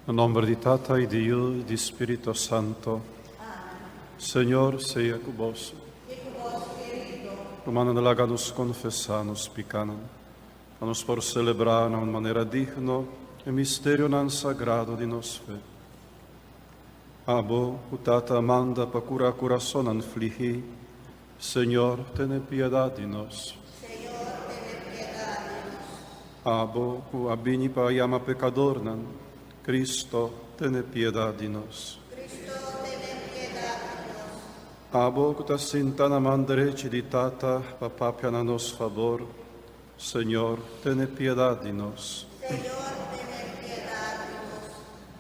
Na nomber di Tata y di Yu y di Spirito Santo. Señor sea cu boso. Rumannan laga nos confesa nos picanan, pa nos por celebra na un manera digno e misterionan sagrado di nos fe. Abo, cu Tata a manda pa cura curasonnan fligi, Señor, tene piedad di nos. Abo, cu a bini pa yama pecadornan, Cristo, tene piedad di nos. Abo, cu ta sinta na man drechi di Tata pa papia na nos fabor, Señor, tene piedad di nos.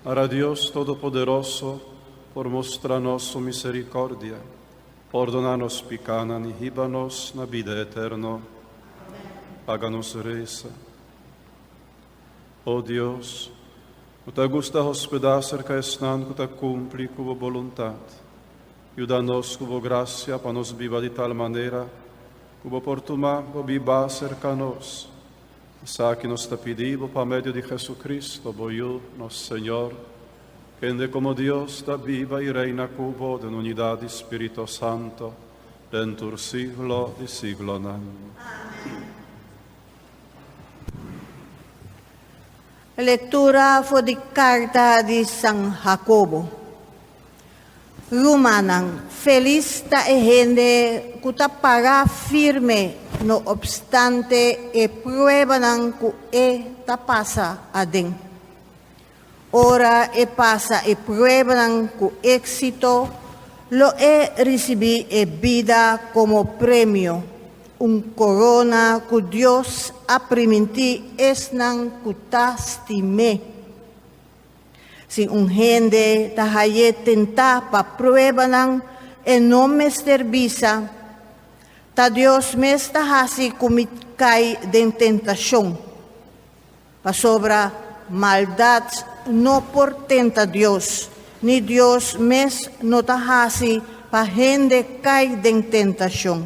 Ara Dios Todopoderoso por mustra nos su misericordia, pordona nos picanan y hiba nos na bida eterno. Haga nos reza. O Dios, cu ta gusta hospeda cerca esnan cu ta cumpli cu bo boluntad, yuda nos cu bo gracia pa nos biba di tal manera cu bo por tuma bo biba cerca nos. Esaki nos ta pidi bo pa medio di Jesucristo, bo Yu, nos Señor, kende como Dios ta biba y reina cu bo den unidad di Spirito Santo, den tur siglo di siglonan. Lectura for di carta di San Jacobo. Rumannan, felis ta e hende ku ta pará firme no opstante e pruebanan ku e ta pasa aden. Ora e pasa e pruebanan ku éksito, lo e risibí e bida komo premio, un korona ku Dios a primintí esnan ku ta stim'é. Si un hende ta haye tentá pa pruebanan, e no mester bisa, Ta Dios mes ta hasi ku mi kai den tentashon. Pasobra maldat no por tenta Dios, ni Dios mes no ta hasi pa hende kai den tentashon.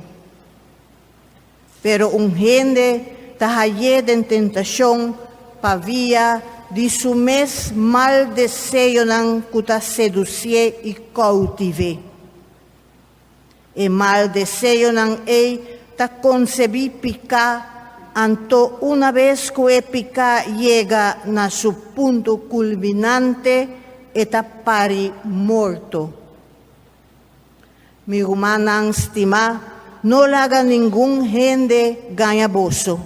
Pero un hende ta hayé den tentashon pa via di su mes mal deseonan ku ta sedusié i koutiv'é. E mal deseonan ei ta konsebí piká, anto unabes ku e piká yega na su punto kulminante, e ta pari morto. Mi rumannan stimá, no laga ningun hende gaña boso.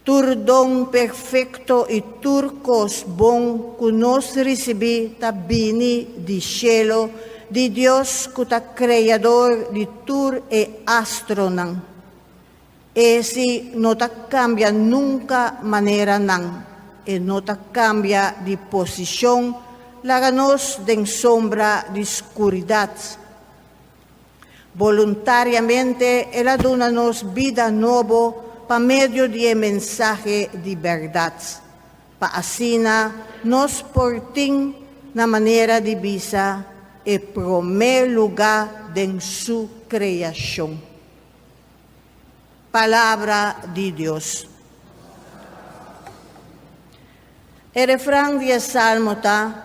Tur don perfekto i tur kos bon ku nos risibí ta bini di shelu, di Dios ku ta Kreador di tur e astronan. E si no ta kambia nunka manera nan, e no ta kambia di posishon, laga nos den sombra di skuridat. Boluntariamente el a duna nos bida nobo pa medio di e mensahe di bèrdat, pa asina nos por tin na manera di bisa e promé lugá den su kreashon. Palabra di Dios. E refran di e salmo ta,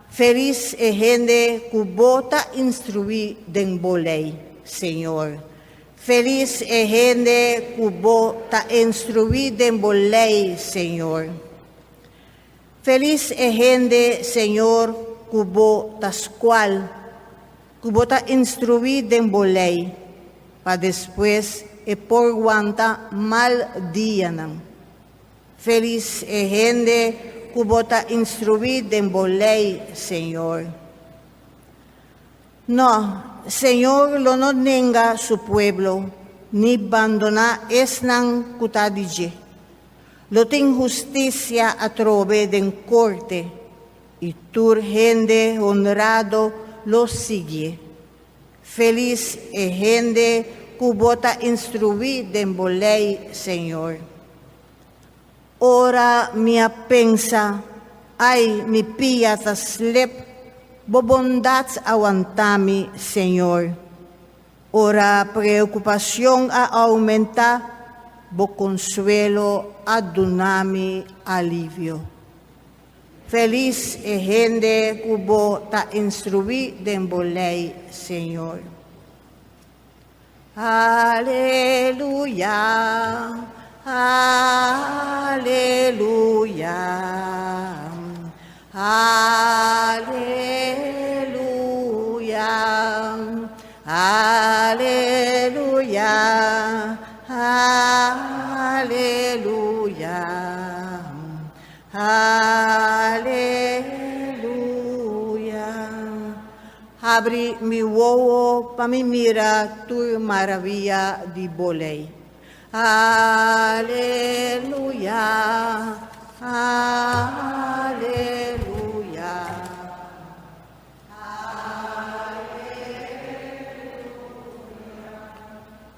Felis e hende ku bo ta instruí den bo lei, Señor. Felis e hende ku bo ta instruí den bo lei, Señor. Felis e hende, Señor, ku bo ta skual, ku bo ta instruí den bo lei, pa despues e por wanta mal dianan. Felis e hende ku bo ta instruí den bo lei, Señor. No, Señor lo no nenga su pueblo, ni bandoná esnan ku ta di dje. Lo tin hustisia atrobe den korte, i tur hende honrado lo siguié. Felis e hende ku bo ta instruí den bo lei, Señor. Ora mi a pensa, Ai, mi pia ta slep, bo bondat a wanta mi, Señor. Ora preocupacion a aumenta, bo consuelo a duna mi alivio. Felis e hende ku bo ta instruí den bo lei, Señor. Aleluya, aleluya, aleluya, aleluya, aleluya, aleluya. Habri mi wowo pa mi mira tur maravia di bo lei. Aleluya, aleluya.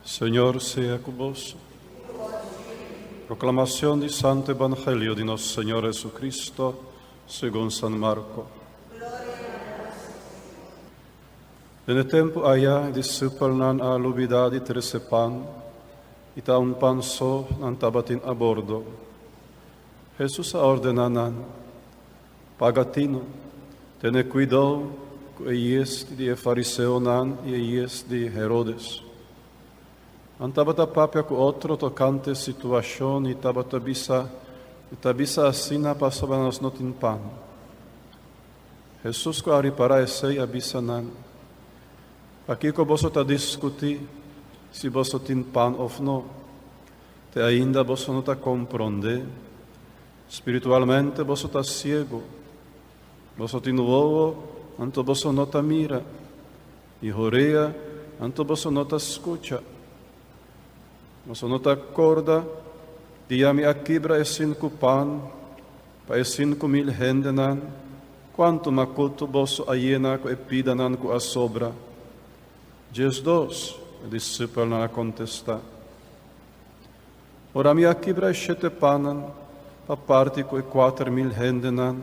Señor sea ku boso. Proclamación di Santo Evangelio di nos Señor Jesucristo segun San Marco. Den e tempu aya e disipelnan a lubidá di trese pan, i ta un pan so nan tabatin a bordo. Hesus a ordená nan, Paga tino, tene kuidou ku e yest di e fariseonan i e yest di Herodes. Nan tabata papia ku otro tokante situashon i tabata bisa, E ta bisa asina pasobra nos no tin pan. Hesus ku a ripará esei a bisa nan, Pakiko boso ta diskutí si boso tin pan òf no? Te ainda boso no ta komprondé? Spiritualmente boso ta siegu. Boso tin wowo, anto boso no ta mira, i horea, anto boso no ta skucha. Boso no ta korda dia mi a kibra e sinku pan pa e 5000 hendenan, kuantu makutu boso a yena ku e pidanan ku a sobra? 12, e disipelnan a kontestá. Ora mi a kibra e shete pannan pa parti ku e 4000 hendenan,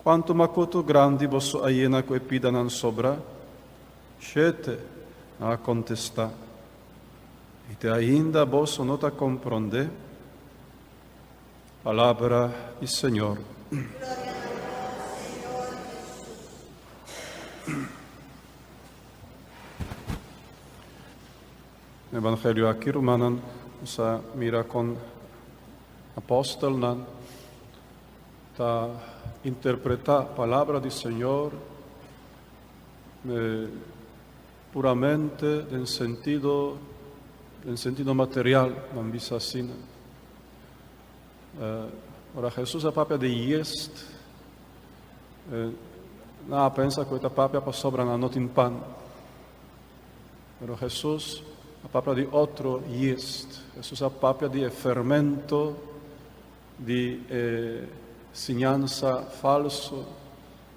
kuantu makutu grandi boso a yena ku e pidanan sobra? Shete, nan a kontestá. I te ainda boso no ta komprondé? Palabra di Señor. Evangelio aki, rumannan, nos a mira kon apòstelnan ta interpretá palabra di Señor puramente den sentido den sentido material, nan bisa asina. Ora Hesus a papia di yest, nan a pensa ku e ta papia pasobra nan no tin pan. Pero Hesus a papia di otro yest. Hesus a papia di e fermento di e siñansa falso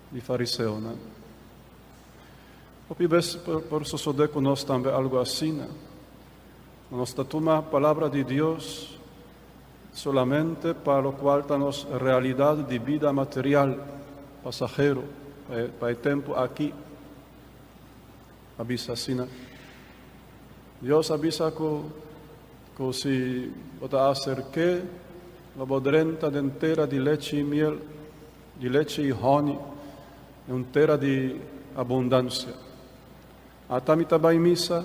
di fariseonan. Hopi bes por sosodé ku nos tambe algu asina. Nos ta tuma Palabra di Dios solamente pa lokual ta nos realidat di bida material, pasahero, pa e tempu aki. A bisa asina. Dios a bisa ku ku si bo ta aserk'é, lo bo drenta den tera di lechi i miel, di lechi i honi, den un tera di abundansia. Ata mi ta bai misa,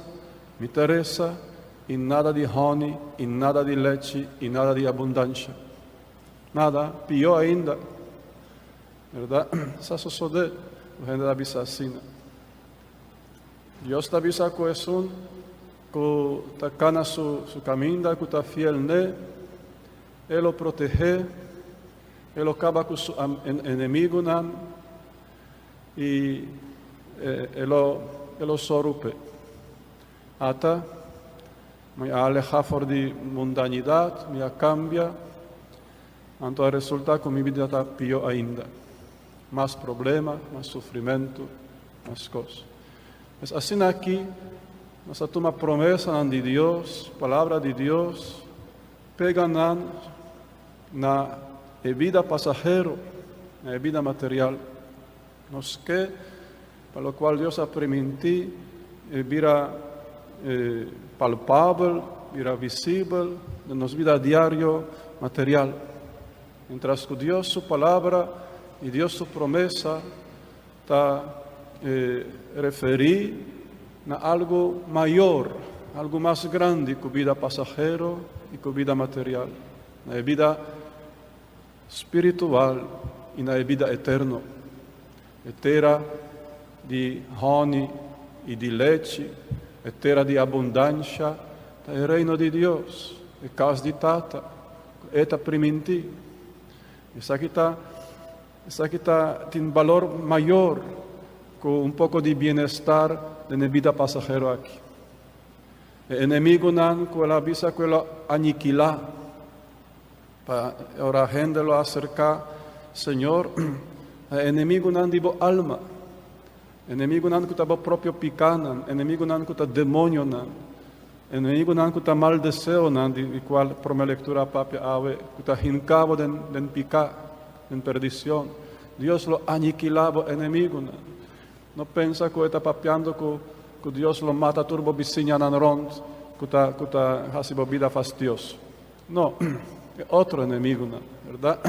mi ta resa, i nada di honi, i nada di lechi, i nada di abundansha. Nada, pió ainda. Bèrdat? Sa sosodé ku hende ta bisa asina. Dios ta bisa ku esun ku ta kana su su kaminda, ku ta fiel n'e, e lo proteh'é, e lo kaba ku su enemigunan, i e lo e lo sòru p'e. Ata, mi a alehá for di mundañidat, mi a kambia, anto a resultá ku mi bida ta pió ainda. Mas problema, mas sufrimentu, mas kos. Pues asina aki nos a tuma promesanan di Dios, palabra di Dios, pega nan na e bida pasahero, na e bida material. Nos ke pa lokual Dios a primintí e bira palpabel, bira visibel den nos bida diario material. Mientras ku Dios su palabra I Dios su promesa ta referí na algu mayor, algu mas grandi ku bida pasahero i ku bida material, na e bida spiritual i na e bida eterno. E tera di honi i di lechi, e tera di abundansha, ta e Reino di Dios, e kas di Tata, ku E ta primintí. Esaki ta esaki ta tin balor mayor ku un poko di bienestar den e bida pasahero aki. E enemigunan ku el a bisa ku el a anikilá, pa ora hende lo aserká Señor, e enemigunan di bo alma, enemigunan ku ta bo propio pikánan, enemigunan ku ta demonionan, Enemigunan ku ta mal deseonan di kual promé lektura a papia awe, ku ta hinká bo den den piká, den perdishon. Dios lo anikilá bo enemigunan. No pensa ku e ta papiando ku ku Dios lo mata tur bo bisiñanan rònt ku ta ku ta hasi bo bida fastioso. No, e otro enemigunan, bèrdat?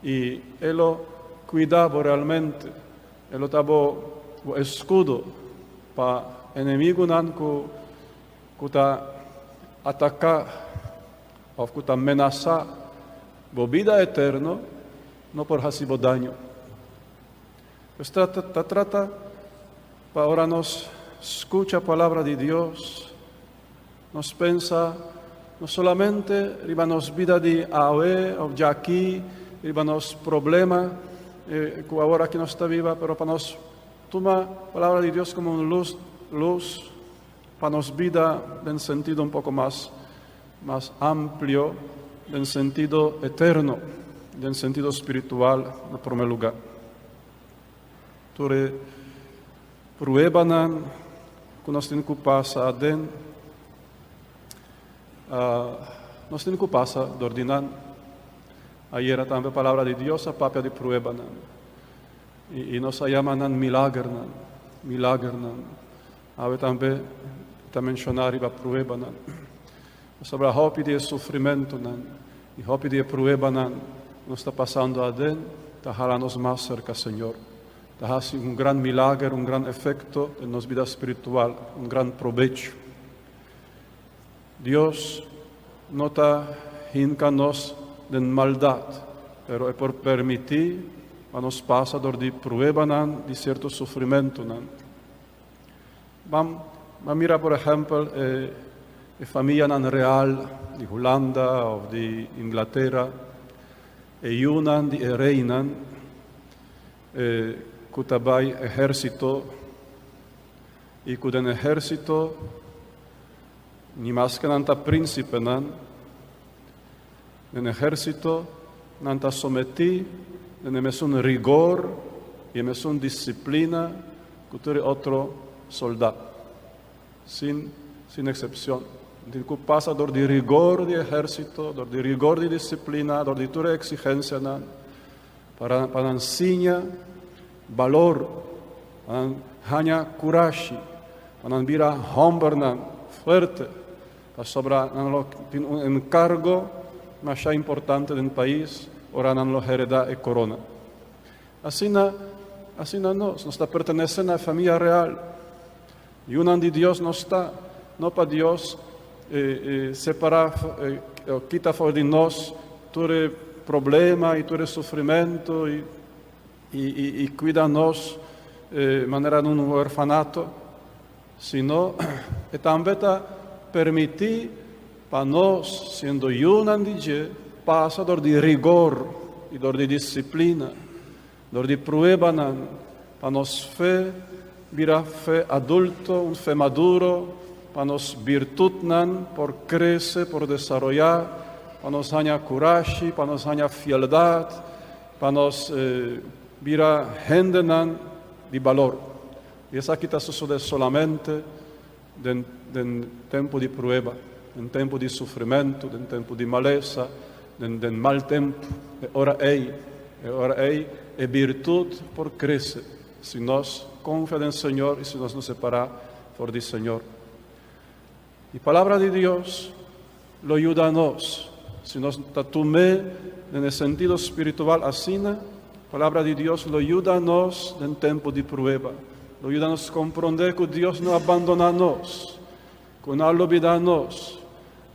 I e lo kuida bo realmente. E lo ta bo bo eskudo pa enemigunan ku ku ta ataká òf ku ta menasá bo bida eterno no por hasi bo daño. Pues ta ta trata pa ora nos skucha palabra di Dios, nos pensa no solamente riba nos bida di awe òf djaki, riba nos problema ku awor aki nos ta biba, pero pa nos Tuma Palabra di Dios como un luz, luz pa nos bida den sentido un poco mas, mas amplio, den sentido eterno, den sentido spiritual na prome lugar. Tur e pruebanan cu nos tin cu pasa aden, nos tin cu pasa dor di nan. Ayera tambe Palabra di Dios a papia di pruebanan. I nos a yama nan milagernan, milagernan. Awe tambe ta menshoná riba pruebanan. Pasobra hopi di e sufrimentunan i hopi di e pruebanan ku nos ta pasando aden ta hala nos mas serka Señor. Ta hasi un gran milager, un gran efekto den nos bida spiritual, un gran probecho. Dios no ta hinka nos den maldat, pero e por permití pa nos pasa dor di pruebanan di sierto sufrimentunan. Ban ban mira por ehèmpel e e famianan real di Hulanda òf di Inglatera, e yunan di e reinan ku ta bai ehérsito i ku den ehérsito Ni maske nan ta prínsipenan, den ehérsito nan ta sometí den e mesun rigor i e mesun disiplina ku tur e otro soldá, sin sin eksepshon. Nan tin ku pasa dor di rigor di ehérsito, dor di rigor di disiplina, dor di tur e eksigensianan para pa nan siña balor, pa nan haña kurashi, pa nan bira hòmbernan fuerte, pasobra nan lo tin un enkargo masha importante den pais ora nan lo heredá e korona. Asina, asina nos, nos ta pertenesé na e famia real. Yunan di Dios nos ta, no pa Dios separá o kita for di nos tur e problema i tur e sufrimentu i i kuida nos manera den un orfanato, sino e tambe ta permití pa nos, siendo yunan di dje, pasa dor di rigor i dor di disiplina, dor di pruebanan, pa nos fe bira fe adulto, un fe maduro, pa nos birtutnan por krese, por desaroyá, pa nos haña kurashi, pa nos haña fieldat, Pa nos bira hendenan di balor. I esaki ta sosodé solamente den den tempu di prueba, den tempu di sufrimentu, den tempu di malesa, den den mal tempu. E ora ei, e ora ei e birtut por krese si nos konfia den Señor i si nos no separá for di Señor. E Palabra di Dios lo yuda nos si nos ta tum'é den e sentido spiritual asina. Palabra di Dios lo yuda nos den tempu di prueba. Lo yuda nos komprondé ku Dios no a bandoná nos, ku no a lubidá nos,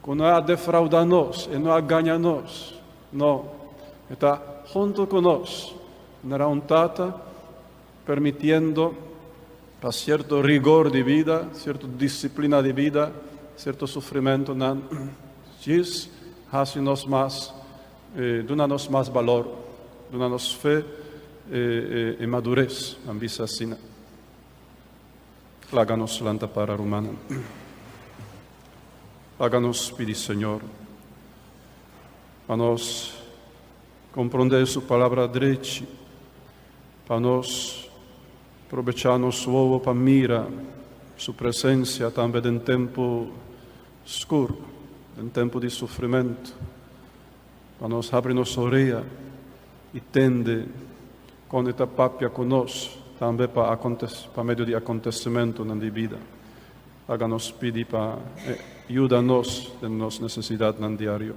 ku no a defraudá nos, e no a gaña nos. No, e ta huntu ku nos, manera un tata, permitiendo pa sierto rigor di bida, sierto disiplina di bida, sierto sufrimentunan, djis hasi nos mas, duna nos mas balor, duna nos fe i madures, nan bisa asina. Laga nos lanta para, rumannan. Laga nos pidi Señor pa nos komprondé Su Palabra drechi, pa nos probechá nos wowo pa mira Su presensia tambe den tempu skur, den tempu di sufrimentu, pa nos habri nos orea i tende kon E ta papia ku nos tambe pa pa medio di akontesimentunan di bida. Laga nos pidi pa E yuda nos den nos nesesidatnan diario.